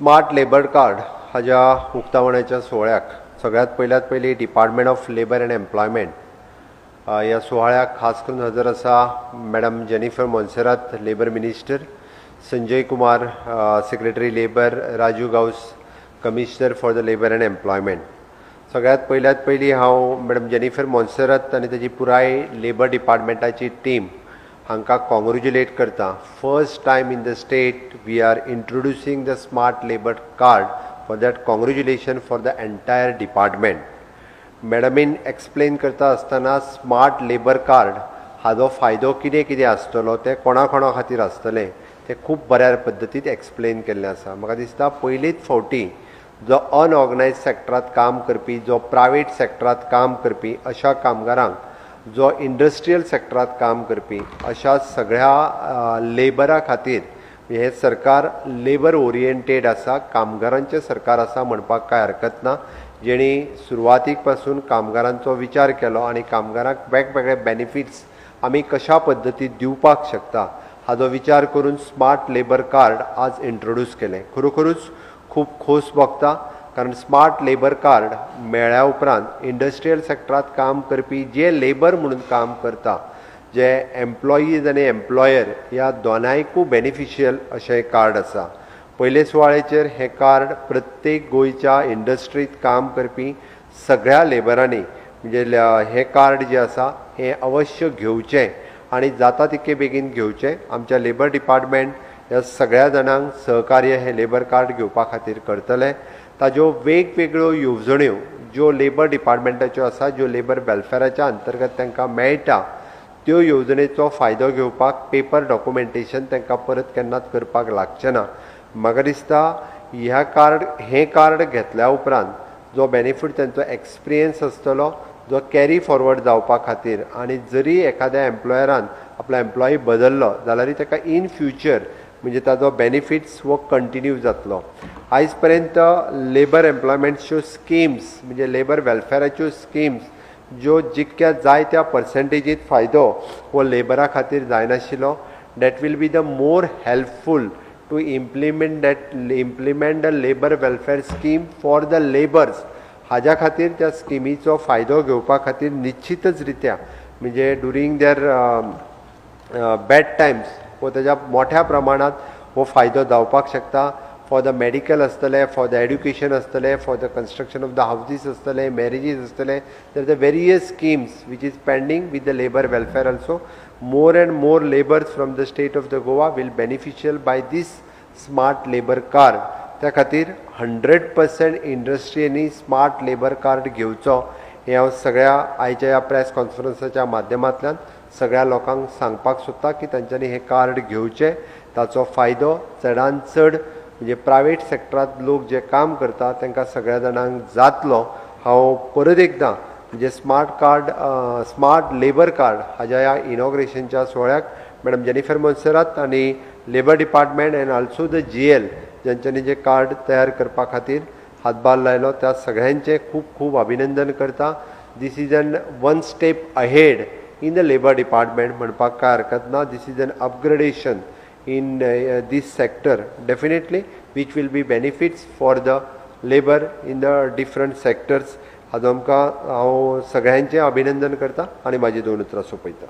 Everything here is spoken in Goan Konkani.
स्मार्ट लेबर कार्ड हाज्या उक्तावणाच्या सुवाळ्याक सगळ्यांत पयल्यात पयलीं Department of Labour and Employment ह्या सुवाळ्याक खास करून हजर आसा madam Jennifer Monserrate, labour minister, Sanjay Kumar, secretary labour, Raju Gawas, Commissioner for the Labour and Employment. सगळ्यांत पयल्यात पयलीं हांव मॅडम जेनिफर मोन्सेरात आनी ताजी पुराय लेबर डिपार्टमेंटाची टीम हांकां कॉंग्रेच्युलेट करता. First time in the state we are introducing the smart labour card. For that, congratulation for the entire department. मॅडमीन explain करता आसतना स्मार्ट लेबर कार्ड हाजो फायदो कितें कितें आसतलो, तें कोणा कोणा खातीर आसतलें, तें खूब बऱ्या पद्दतीन एक्सप्लेन केल्लें आसा. म्हाका दिसता पयलीच फावटी जो अनऑर्गनायज सेक्टरांत काम करपी, जो प्रायवेट सेक्टरांत काम करपी अशा कामगारांक, जो इंडस्ट्रियल सेक्टरांत काम करपी अशा सगळ्या लेबरा खातीर हें सरकार लेबर ओरिएंटेड आसा, कामगारांचें सरकार आसा म्हणपाक कांय हरकत ना, जेणी सुरवातीक पासून कामगारांचो विचार केलो आनी कामगारांक वेगवेगळे बेनिफिट्स आमी कशा पद्दतीन दिवपाक शकता हाजो विचार करून स्मार्ट लेबर कार्ड आज इंट्रोड्यूस केलें. खरोखरूच खूब खोस भोगता, कारण स्मार्ट लेबर कार्ड मेळ्ळ्या उपरांत इंडस्ट्रियल सेक्टरांत काम करपी जे लेबर म्हणून काम करता, जे एम्प्लॉईज आनी एम्प्लॉयर ह्या दोनांयकूय बेनिफिशियल अशें कार्ड आसा. पयले सुवाळ्याचेर हें कार्ड प्रत्येक गोंयच्या इंडस्ट्रींत काम करपी सगळ्या लेबरांनी म्हणजे हें कार्ड जें आसा हें अवश्य घेवचें आनी जाता तितके बेगीन घेवचें. आमच्या लेबर डिपार्टमेंट ह्या सगळ्या जाणांक सहकार्य हें लेबर कार्ड घेवपा खातीर करतले. ताज्यो वेगवेगळ्यो येवजण्यो ज्यो लेबर डिपार्टमेंटाच्यो आसा, ज्यो लेबर वेलफेराच्या अंतर्गत तांकां मेळटा, त्यो येवजणेचो फायदो घेवपाक पेपर डॉक्युमेंटेशन तांकां परत केन्नाच करपाक लागचें ना. म्हाका दिसता ह्या कार्ड हें कार्ड घेतल्या उपरांत जो बेनिफीट तांचो एक्सपिरियन्स आसतलो जो कॅरी फॉरवर्ड जावपा खातीर आनी जरी एखाद्या एम्प्लॉयरान आपलो एम्प्लॉई बदललो जाल्यारय ताका इन फ्युचर म्हणजे ताजो बेनिफिट्स हो कंटिन्यू जातलो. आयज पर्यंत लेबर एम्प्लॉयमेंटच्यो स्किम्स म्हणजे लेबर वेलफेराच्यो स्किम्स ज्यो जितक्या जाय त्या पर्संटेजीत फायदो हो लेबरा खातीर जायनाशिल्लो. That will be the more helpful to implement the labour welfare scheme for the labours. हाज्या खातीर त्या स्किमीचो फायदो घेवपा खातीर निश्चितच रित्या म्हणजे ड्युरींग there bad Times वो ताज्या मोठ्या प्रमाणात हो फायदो जावपाक शकता. फॉर the medical आसतलें, फॉर the education आसतलें, for the construction of the houses आसतलें, मॅरेजीस आसतलें. There the various schemes which is pending with the labour welfare also. More and more labours from the state of the Goa will beneficial by this smart labour card. त्या खातीर 100% इंडस्ट्रीनी स्मार्ट लेबर कार्ड घेवचो हें हांव सगळ्या आयच्या ह्या प्रेस कॉन्फरन्साच्या माध्यमांतल्यान सगळ्या लोकांक सांगपाक सोदता की तांच्यांनी हें कार्ड घेवचें. ताचो फायदो चडान चड म्हणजे प्रायवेट सेक्टरांत लोक जे काम करता तांकां सगळ्या जाणांक जातलो. हांव परत एकदां म्हणजे smart card, smart labour card हाज्या ह्या इनॉग्रेशनच्या सुवाळ्याक मॅडम जेनिफर मोन्सेरात आनी labour department and also the GL ज्यांच्यांनी जे कार्ड तयार करपा खातीर हातभार लायलो त्या सगळ्यांचें खूब खूब अभिनंदन करता. This is an one step ahead in the labour department म्हणपाक कांय हरकत ना. This is an upgradation in this sector, definitely which will be benefits for the labour in the different sectors. हाजो आमकां हांव सगळ्यांचें अभिनंदन करता आनी म्हाजी दोन उतरां सोंपयता.